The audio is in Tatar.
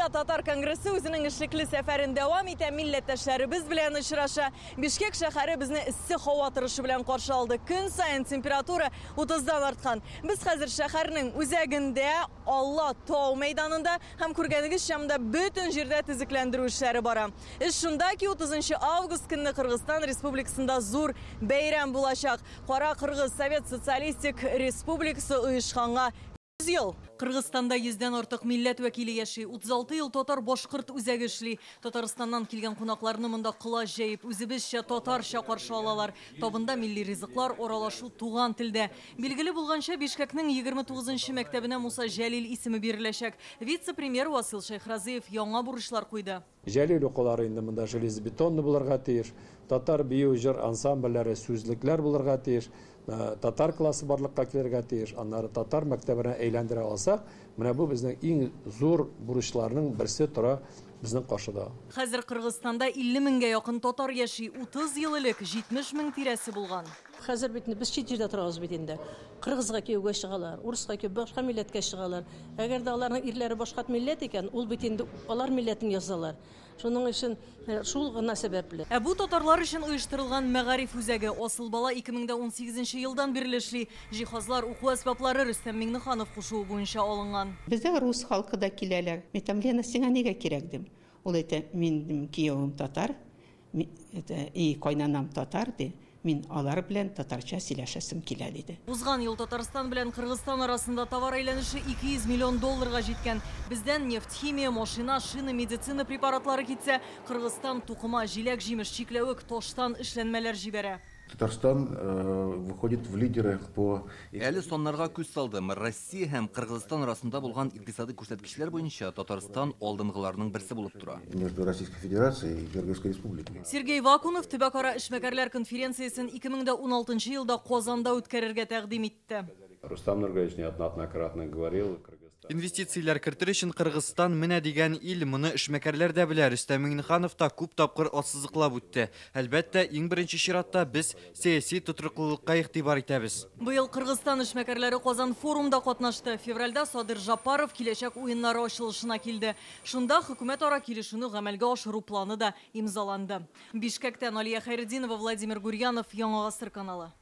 Бөтендөнья татар конгрессы үзенең эшлекле сәфәрен дәвам итә, милләттәшләребез белән очраша. Бишкек шәһәре безне эссе һава торышы белән каршы алды. Көн саен температура 30-дан арткан. Без хәзер шәһәрнең үзәгендә, Алла тау мәйданында һәм күргәнегезчә, монда бөтен җирдә төзекләндерү эшләре бара. Эш шунда ки, 30 август көнне Кыргызстан Республикасында зур бәйрәм булачак. Кара Кыргыз Совет Социалистик Республикасы оешканга 100 ел. Кыргызстанда йөздән артык милләт вәкиле яши. 36 ел татар-башкорт үзәге эшли. Татарстаннан килгән кунакларны монда колач җәеп, үзебезчә, татарча каршы алалар. Табында милли ризыклар, аралашу туган телдә. Билгеле булганча, Бишкәкнең 29 нчы мәктәбенә Муса Җәлил исеме биреләчәк. Вице-премьер Васил Шәйхразыев яңа бурычлар куйды. Җәлил укулары инде монда железобетонный булырга тиеш. Татар бию, җыр ансамбльләре, сүзлекләр булырга тиеш. Татар классы барлыкка килергә тиеш. Аннары татар мәктәбенә әйләндерә алсак, менә бу безнең иң зур бурычларның берсе тора безнең каршыда. Хәзер Кыргызстанда 50 меңгә якын татар яши. 30 ел элек 70 мең тирәсе булган. Хәзер бит инде без чит җирдә торабыз бит инде. Кыргызга кияүгә чыгалар, урыска кияү, башка милләткә чыгалар. Әгәр дә аларның ирләре башка милләт икән, ул бит инде алар милләтен язалар. Шуның өчен шул гына сәбәпле. Ә бу татарлар өчен оештырылган мәгариф үзәге. Асыл бала 2018 нче елдан бирле эшли. Җиһазлар, уку әсбаплары Рөстәм Миңнеханов кушуы буенча алынган. Бездә рус халкы да киләләр. Мин әйтәм, Лена, сиңа нигә кирәк, дим. Ул әйтә, минем киявем татар, это, и кайнанам татар, ди. Мин алар белән татарча сөйләшәсем килә, диде. Узган ел Татарстан белән Кыргызстан арасында товар әйләнеше 200 миллион долларга җиткән. Бездән нефть, химия, машина, шина, медицина препаратлары китсә, Кыргызстан тукыма, җиләк-җимеш, чикләвек, таштан эшләнмәләр җибәрә. Татарстан выходит в лидеры по. Әле саннарга күз салдым. Россия һәм Кыргызстан арасында булган икътисадый күрсәткечләр буенча Татарстан алдынгыларның берсе булып тора. Между Российской Федерацией и Кыргызской Республикой. Сергей Вакунов төбәкара эшмәкәрләр конференциясен 2016 елда Казанда үткәрергә тәкъдим итте. Рустам Нургалиевич неоднократно говорил, Кыргызстан. Инвестицияләр кертер өчен Кыргызстан менә дигән ил, моны эшмәкәрләр дә белә, Рөстәм Миңнеханов та күп тапкыр ассызыклап үтте. Әлбәттә, иң беренче чиратта без сәяси тотрыклылыкка игътибар итәбез. Быел Кыргызстан эшмәкәрләре Казан форумда катнашты. Февральдә Садыр Жапаров Киләчәк уеннары ачылышына килде. Шунда хөкүмәтара килешүне гамәлгә ашыру планы да имзаланды. Бишкәктән Алия Хәйретдинова, Владимир Гурьянов, Яңа Гасыр каналы.